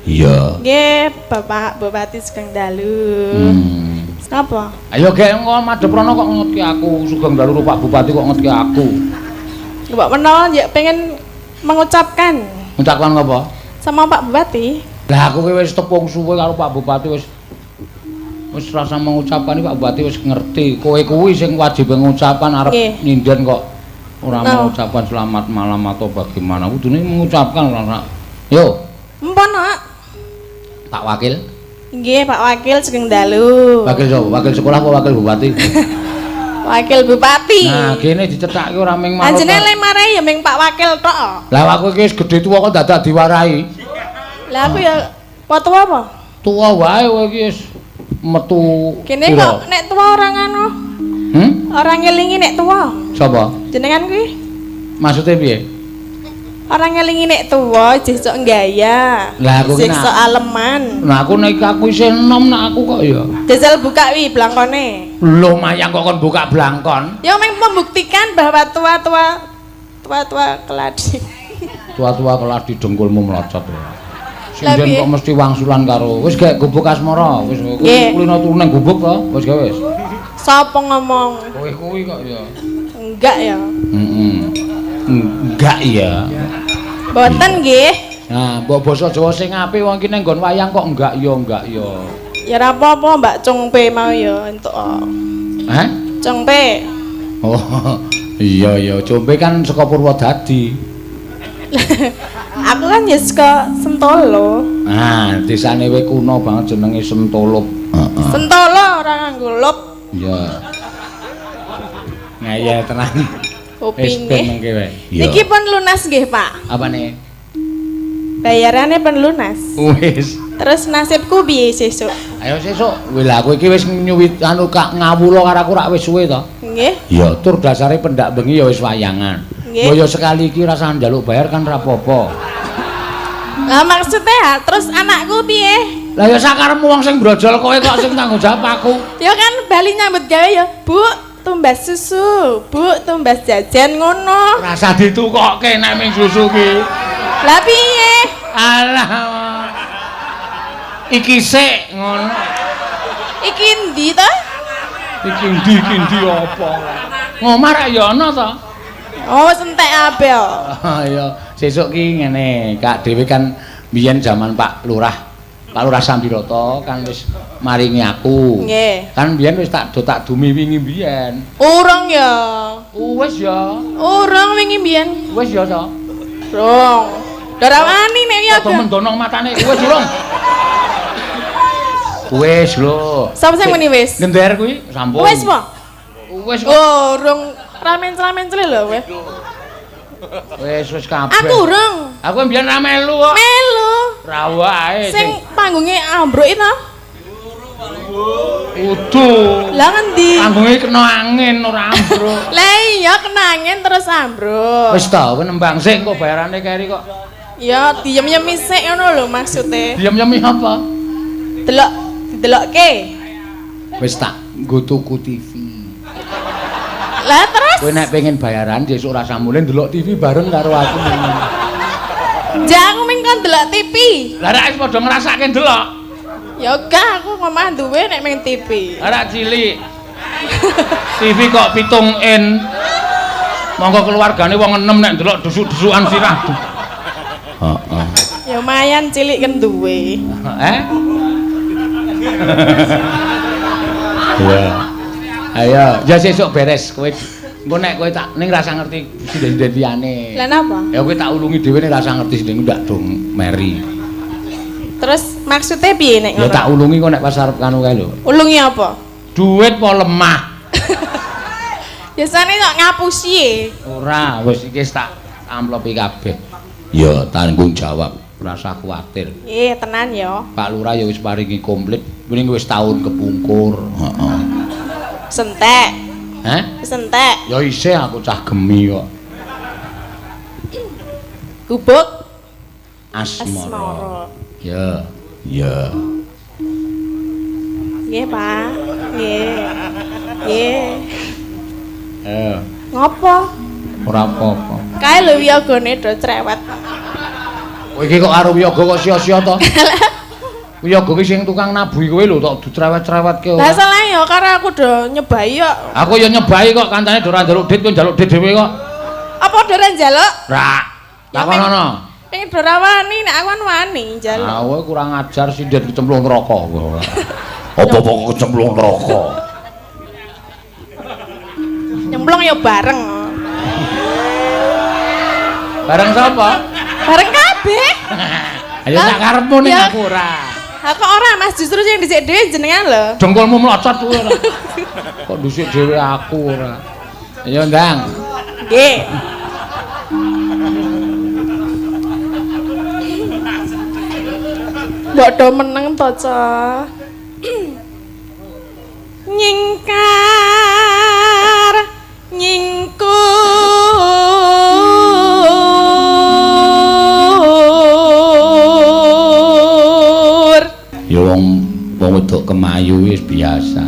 Iya. Nggih, Bapak Bupati sugeng dalu. Napa? Ayo gek engko madhep rono kok ngetki aku, sugeng dalu Pak Bupati kok ngetki aku. Mbok menawa ya pengen mengucapkan Ngucapkan apa? sama Pak Bupati. Lah aku ki wis tepung suwe karo Pak Bupati, wis wis rasa mengucapkan iki Pak Bupati wis ngerti. Kowe kuwi sing wajib mengucapkan, arep nyinden kok ora mengucapkan selamat malam atau bagaimana. Kudune mengucapkan ora. Yo, Empun, Nak. Pak Wakil. Nggih, Pak Wakil sugeng dalu. Wakil sapa? Wakil sekolah apa wakil bupati? Wakil Bupati. Nah, kene dicethake ora ming manut. Anjene le marai ya ming Pak Wakil tok. Lah aku iki wis gedhe tuwa kok dadak diwarahi. Lah aku ya apa tuwa apa? Tuwa wae kowe iki wis metu. Kene pira? kok nek tuwa ora ngono. Hmm? Ora ngelingi nek tuwa. Sapa? Jenengan kuwi Maksudnya piye? Ora ngelingi nek tuwa, jih sok gaya. Lah, aku ki Jih sok aleman. Nah aku nek aku isih enom nak aku kok ya. Jajal buka wi blangkone. Lho mayang kok kon buka blangkon. Ya meng membuktikan bahwa tua-tua keladi. Tua-tua keladi dengkulmu melocot. Lah, Sinden piye? kok mesti wangsulan karo. Wis gek gubuk asmara, wis kulino turu nang gubuk to. Wis gek wis. Sapa ngomong? Kowe kuwi kok ya. Enggak ya. Heeh. Enggak ya. Mboten nggih. Nah, mbok basa Jawa sing apik, wong iki ning nggon wayang kok enggak ya enggak ya. Ya ora apa-apa, Mbak Cungpe mau ya entuk. Hah? Cungpe. Oh, iya iya, Compe kan saka Purwodadi. Aku kan ya saka Sentolo. Nah, desane we kuno banget jenenge Sentolo. Heeh. Sentolo ora nganggo lop. Iya. Ngeyel tenan. Kopi Wis ben nggih. mengke wae. Niki pun lunas nggih, Pak. Apane? Bayarane pun lunas. Wis. Terus nasibku piye sesuk? Ayo sesuk. Wih lah kowe iki wis nyuwit anu kak ngawula karo aku rak wis suwe to. Nggih. Iya, tur dasare pendak bengi ya wis wayangan. Nggih. Mbok ya sekali iki rasah njaluk bayar kan ra apa-apa. Lah maksudnya ya, terus anakku piye? Lah ya sakarepmu, wong sing brojol kowe kok sing tanggung jawab aku. Ya kan bali nyambut gawe ya, Bu, tumbas susu, Bu, tumbas jajan ngono. Rasah ditukokke nek ming susu ki. Lah piye? Alah. Iki sik ngono. Iki endi to? Iki ndi, iki ndi apa? Ngomah rak ya ana to. Oh, wis entek kabeh kok. Ya, sesuk ki ngene, Kak dhewe kan biyen jaman Pak Lurah. Pak Lurah Sambiroto kan wis maringi aku. Nggih. Kan biyen wis tak do tak dumi wingi biyen. Urung ya. Wis ya. Urung wingi biyen. Wis ya to. Urung. Ora wani nek ya. Padha mendonong matane. Wis urung. Wis lho. Sapa sing muni wis? Gender kuwi sampun. Wis po? Wis kok. Oh, urung ramen-ramen lho kowe. Wis wis kabeh. Aku urung. Aku mbiyen ra melu kok. Melu. Ra wae. Sing panggunge ambruk itu. Udu. Lah ngendi? Panggunge kena angin ora ambruk. Lah iya kena angin terus ambruk. Wis ta, kowe nembang sik kok bayarane keri kok. Ya diem-yemi sik ngono lho maksude. Diem-yemi apa? Delok didelokke. Wis tak nggo tuku TV. Lah terus? Kowe nek pengen bayaran sesuk rasah mulih, ndelok TV bareng karo aku. Jak aku ming kon delok TV. Lah rak wis padha ngrasake ndelok. Ya gak, aku ngomah duwe nek ming TV. Lah rak cilik. TV kok 7 in. Monggo keluargane wong enem nek ndelok dusuk-dusukan sirah. Heeh. Ya lumayan cilik kan duwe. Eh? Iya. Ayo, ya sesuk beres kowe. Engko nek kowe tak ning rasah ngerti sinden-sinden liyane. Lah napa? Ya kowe tak ulungi dhewe nek rasah ngerti sinden ndak dong meri. Terus maksudnya piye nek Ya ngono? tak ulungi kok nek pas arep kanu kae lho. Ulungi apa? Duit apa lemah? Biasane kok ngapusi e. Ora, wis iki wis tak amplopi kabeh. Ya tanggung jawab, rasah kuwatir. Nggih, tenan ya. Pak Lurah ya wis paringi komplit, mending wis tahun kepungkur. Heeh. Sentek. Hah? Sentek. Ya isih, aku cah gemi kok. Gubuk Asmara. Asmara. Ya, ya. Nggih, Pak. Nggih. Nggih. Eh, Ngopo? Ora apa-apa. Kae lho wiyogone do cerewet. Kowe iki kok karo wiyaga kok sia-sia to? Wiyaga ki sing tukang nabuhi kowe lho tok dicerewet-cerewetke Lah ora. salah ya karo aku do nyebai kok. Aku ya nyebai kok kancane do ora njaluk dit kowe njaluk dit dhewe kok. Apa do ora njaluk? Ra. Takonono. Pengen do ora wani, nek aku kan wani njaluk. Ah, kowe kurang ajar sinden kecemplung neraka kowe. Apa-apa kok kecemplung neraka. Nyemplung ya bareng. Bareng sapa? Bareng kabeh. Ayo sak karepmu ning aku ora. Ha kok ora Mas, justru sing dhisik dhewe jenengan lho. Dengkulmu mlocot kuwi ora. Kok dhisik dhewe aku ora. Ayo ndang. Nggih. Mbok do meneng to, Cok. Nyingkar nyingkur. Ya wong wong wedok kemayu wis biasa.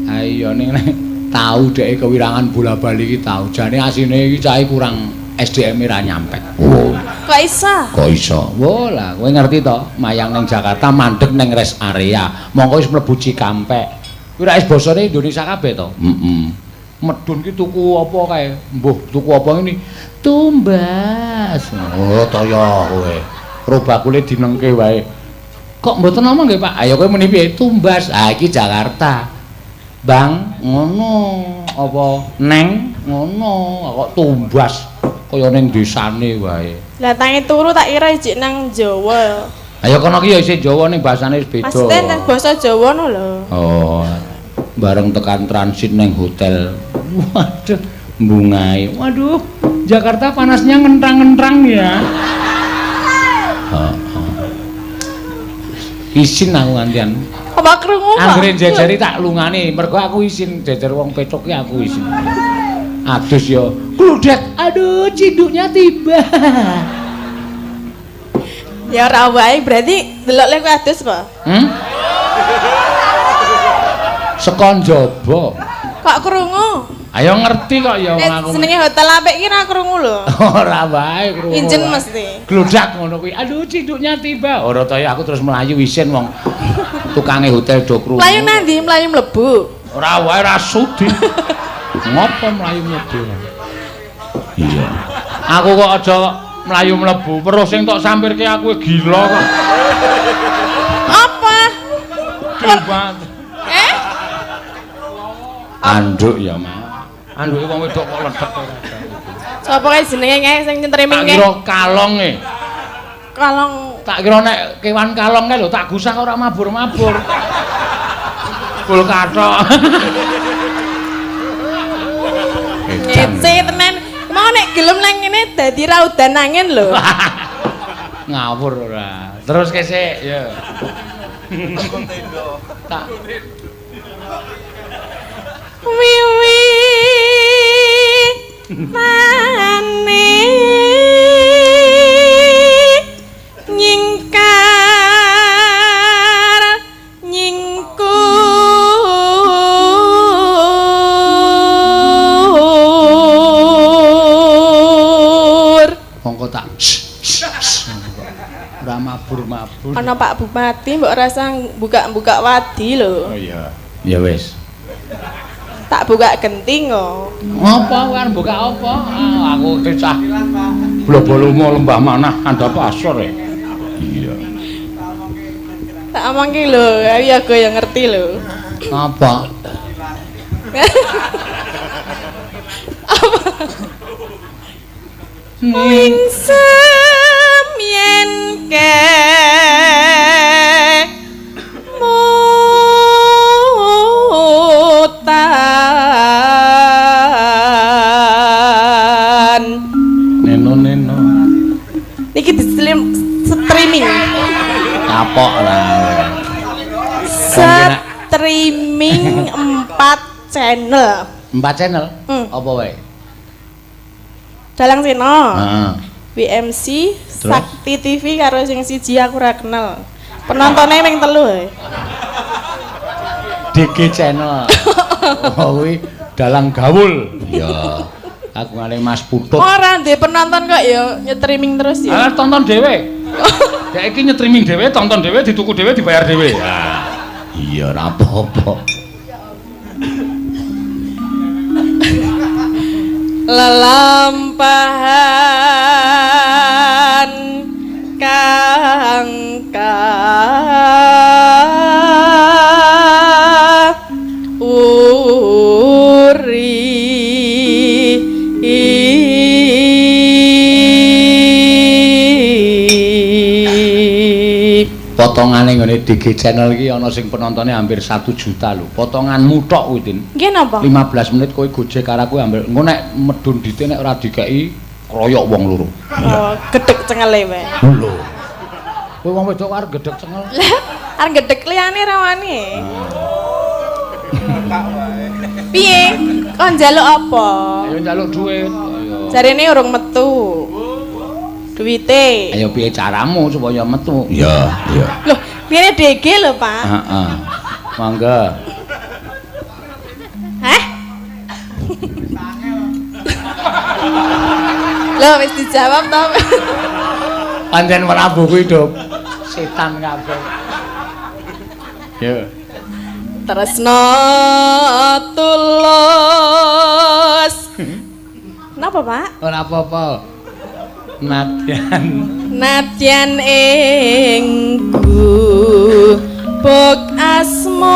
Ayo ning nek tau dheke kewirangan bola-bali iki tau. Jane asine iki cahe kurang SDM ra nyampe. Oh. Kok iso? Kok iso? Wo lah, kowe ngerti to, mayang ning Jakarta mandeg ning rest area. Mongko wis mlebu Cikampek. Kuwi ra wis basane Indonesia kabeh to? Heeh. Medun ki tuku apa kae? Mbuh, tuku apa ngene? Tumbas. Oh, toya kowe. Karo bakule dinengke wae. Kok mboten ngomong nggih, Pak? Ayo kowe muni piye? Tumbas. Ah, iki Jakarta. Bang, ngono. Apa neng ngono, kok tumbas kaya ning desane wae. Lah tangi turu tak kira ijik nang Jawa. Ayo kono ki ya isih Jawa ning basane wis beda. Maksudnya nang basa Jawa no lho. Oh. Bareng tekan transit neng hotel. Waduh, bungai. Waduh, Jakarta panasnya ngentrang-ngentrang ya. Heeh. Isin aku ngantian. Apa krungu kok? Anggere jejeri tak lungane, mergo aku isin jejer wong pethuk ki aku isin. Adus ya. Gludek. Aduh, cinduknya tiba. Ya ora wae, berarti delok lek adus kok. Hmm? Saka njaba. Kok krungu? Ayo ngerti kok ya wong aku. Senenge hotel apik ki ora krungu lho. Ora wae krungu. Injen mesti. Gludak ngono kuwi. Aduh, cinduknya tiba. Ora ta ya aku terus mlayu isin wong tukange hotel do krungu. Mlayu nandi? Mlayu mlebu. Ora wae ora sudi. Ngopo mlayu mlebu? Iya. Aku kok aja mlayu mlebu, weruh sing tok sampirke aku gila kok. Apa? Gila. Eh? Anduk ya, Mas. Anduke wong wedok kok ledek ora. Sapa kae jenenge kae sing nyetreming kae? Tak kira kalong e. Kalong. Tak kira nek kewan kalong kae lho tak gusah ora mabur-mabur. Bul kathok. Ngece tenan. Mau nek gelem nang ngene dadi ra udan angin lho. Ngawur ora. Terus kesik ya. Tak wiwi mane nyingkar nyingkur. Mongko tak ora mabur-mabur. Ana Pak Bupati mbok rasa buka-buka wadi lho. Oh iya. Ya wis. Tak buka genting kok. Ngopo kan buka apa? Ah, aku cah blobolomo lembah manah andhap asor ya. Iya. Tak omongke lho, ya aku yang ngerti lho. Apa? Apa? Wingsem yen ke Neno-neno. Niki di streaming. Kapok lah. Streaming 4 channel. 4 channel? Apa wae? Dalang Seno. Heeh. WMC, terus? Sakti TV karo sing siji aku ora kenal. Penontonnya ming 3 ae. DG channel. Oh kuwi Dalang Gawul. Iya. Kagungane Mas Putut. Ora ndek penonton kok ya nyetriming terus ya. Alah tonton dhewe. Dek iki nyetriming dhewe, tonton dhewe, dituku dhewe, dibayar dhewe. Iya ora apa-apa. Lelampahan kang uri. Potongane nggone DG Channel iki ana sing penontonnya hampir 1 juta lho. Potonganmu tok kuwi, Tin. Nggih napa? 15 menit kowe gojek karo aku hampir engko nek medun dite nek ora dikeki kroyok wong loro. Oh, gedhek cengele wae. Lho. Kowe wong wedok arep gedhek cengel. Lah, arep gedhek liyane ra wani. Piye? Kon njaluk apa? Ayo njaluk duit. Ayo. Jarene urung metu. Duwite. Ayo piye caramu supaya metu? Iya, iya. Loh, piye DG lho, Pak? Heeh. Mangga. Hah? Loh, wis dijawab to. Pancen Prabu kuwi do setan kabeh. Yo. Tresno tulus. Napa, Pak? Ora apa-apa. Nadyan nadyan ing gubuk asmara.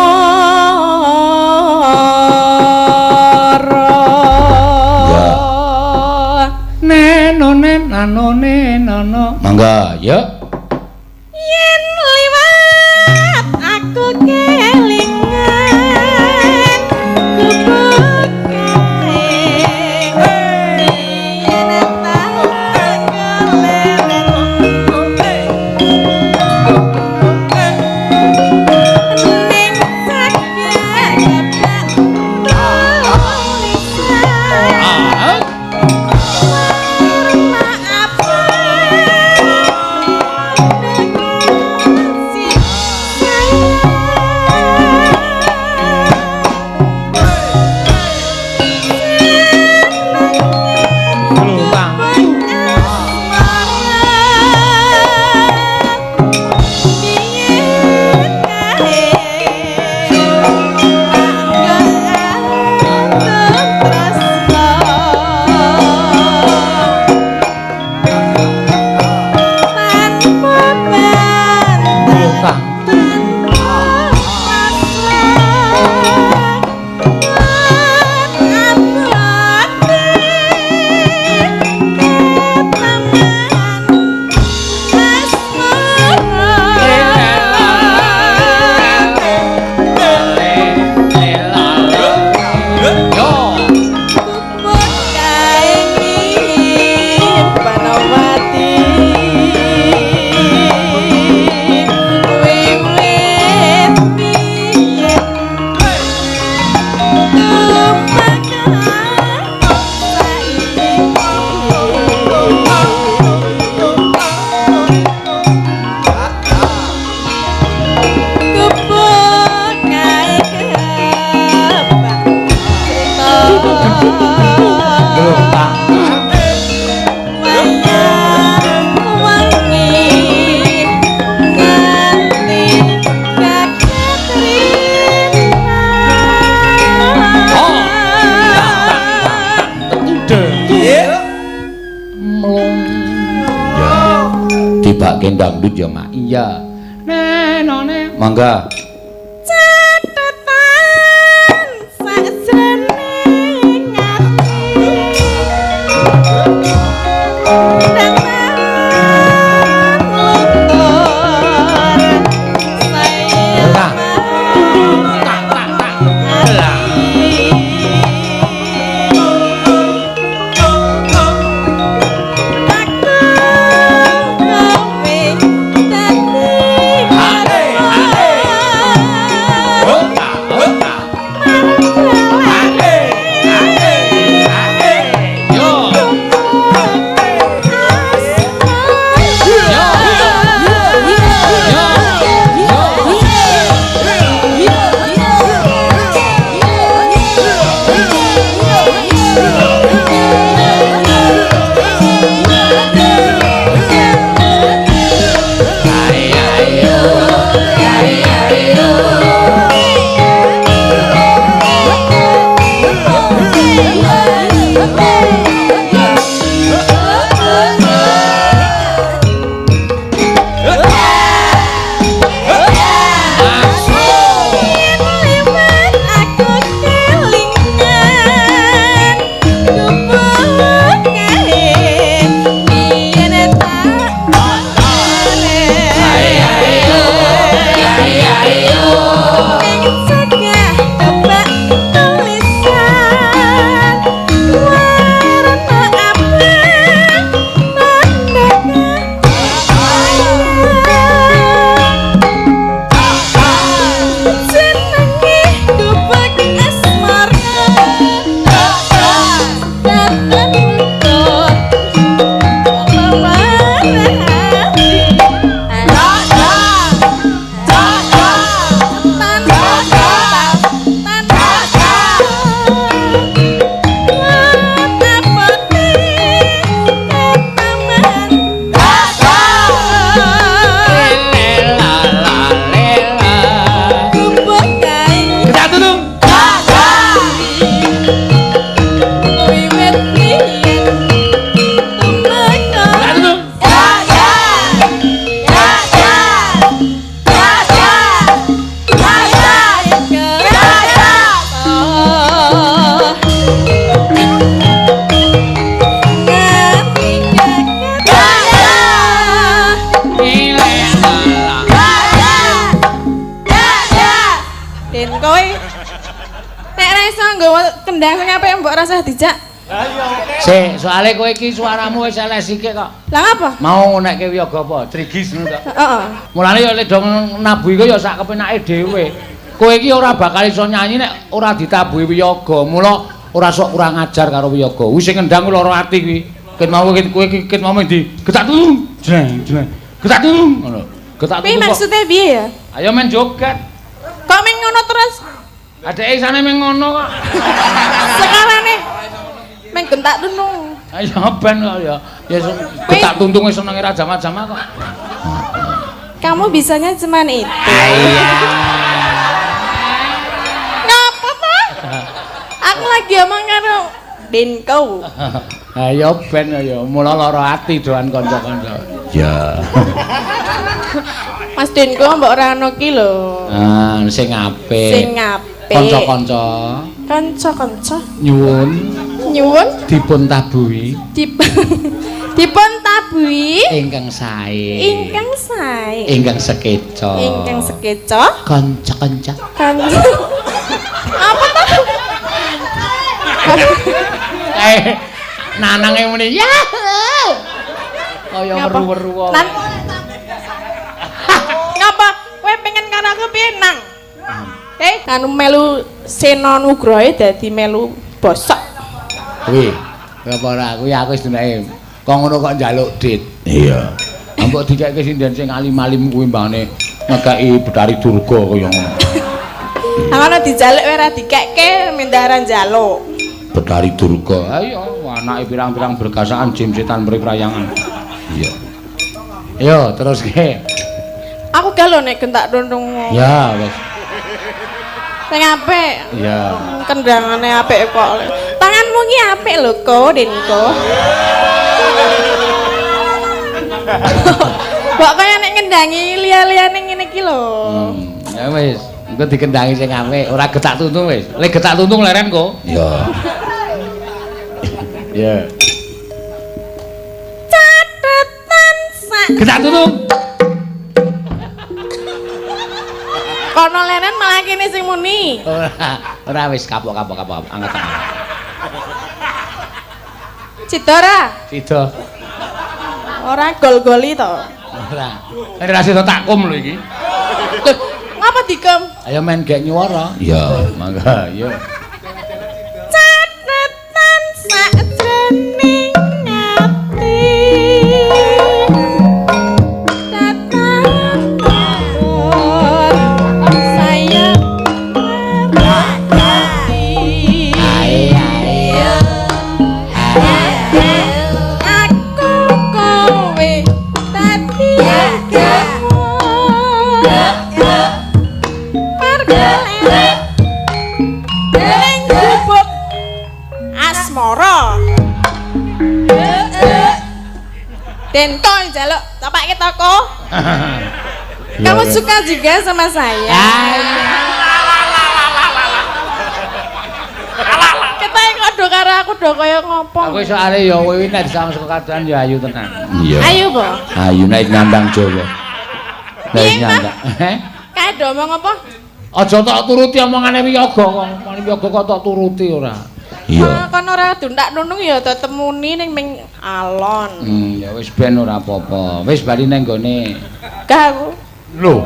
Neno nen nano neno. Mangga, ya. Yen liwat aku kelingan gubuk kae. Yen tak keleren ning sakit tulisan. Tibake dangdut ya, Mak. Iya. Nenone. Mangga. Catetan sakjroning ati. Dangan luntur saya. Tak tak tak. Kendang sing apik mbok rasah dijak. Sik, soalé kowe iki suaramu wis elek sikik kok. Lah ngapa? Mau ngunekke wiyaga apa? Trigis ngono to. Heeh. Mulane ya lek do nabuhi ku ya sak kepenake dhewe. Kowe iki ora bakal iso nyanyi nek ora ditabuhi wiyaga. Mula ora sok kurang ajar karo wiyaga. Wis sing ngendang ku lara ati kuwi. Ket mau kowe iki ket mau ndi? Getak tung. Jreng, jreng. Getak tung ngono. Getak Piye tung. maksude piye ya? Ayo men joget. Kok men ngono terus? Adeke isane men ngono kok. Sekarane men gentak tuntung. Ayo ben kok ya. Ya getak tuntunge senenge ra jama-jama kok. Kamu bisanya cuman itu. Iya. Ngapa ta? Aku lagi omong karo Denko. Ayo ben ya, mula lara ati doan kanca-kanca. Ya. Mas Denko mbok ora ono ki lho. Ah, sing apik. Sing apik. Kanca-kanca. Kanca-kanca. Nyuwun. Nyuwun dipun tabuhi. Dipun tabuhi ingkang sae. Ingkang sae. Ingkang sekeca. Ingkang sekeca. Kanca-kanca. Kanca. Apa ta? Nanange muni ya. Kaya weru-weru wae. Ngapa? Kowe pengen karo aku piye, Nang? Anu melu Sena Nugroho dadi melu bosok. Kuwi, apa ora kuwi aku wis dunake. Kok ngono kok njaluk dit. Iya. Mbok dikeke sinden sing alim-alim kuwi mbane ngekeki Betari Durga kaya ngono. Ha ngono dijaluk ora dikeke mendaran njaluk. Betari Durga. Ayo anake pirang-pirang bergasaan jim setan mri prayangan. Iya. Ayo terus ke. Aku gak lho nek gentak tuntung. Ya wis. Sing apik. Iya. Kendangane apik kok. Tanganmu ki apik lho, Ko, Denko. Kok kaya nek ngendangi liya-liyane ngene iki lho. Ya wis, engko dikendangi sing apik, ora getak tuntung wis. Lek getak tuntung leren kok. Iya. Iya. Catetan sak getak tuntung. Kono leren malah kene sing muni. Ora, ora wis kapok-kapok kapok angkat tangan. Cida ora? Cida. Ora gol-goli to. Ora. Nek ra sida takkum lho iki. Lho, ngapa dikum? Ayo men gek nyuwara. Iya, mangga, iya. Catetan sakjroning ati. Denko njaluk tapake toko. Kamu suka juga sama saya? Ketae kok do karo aku do kaya ngopo. Aku soalé ya kowe nek disawang saka kadohan ya ayu tenan. Iya. Ayu po? Ayu nek nyandang Jawa. Nek nyandang. Kae do omong apa? Aja tok turuti omongane wiyaga kok. Omongane wiyaga kok tok turuti ora. Iya. Kon ora duntak nunung ya temuni ning ming alon. Ya wis ben ora apa-apa. Wis bali nang gone. Gak aku. Lho.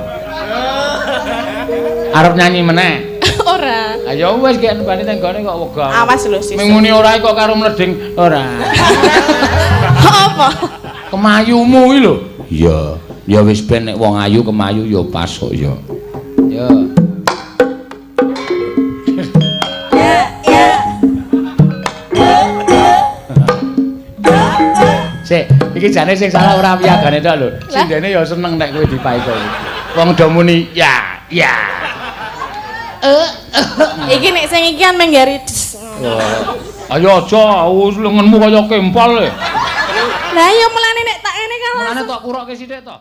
Arep nyanyi meneh? Ora. Ha ya wis gek bali nang gone kok wegah. Awas lho sesuk. Ming muni ora kok karo mleding ora. Apa? Kemayumu iki lho. Iya. Ya wis ben nek wong ayu kemayu ya pas kok ya. Ya. Sik, iki jane sing salah ora wiyagane tok lho. Sindene ya seneng nek kowe dipaito. Wong do muni ya, ya. Iki nek sing iki kan menggari. Ayo aja, lengenmu kaya kempol e. Lah ya mulane nek tak ngene kan. Mulane tok kurokke sithik to.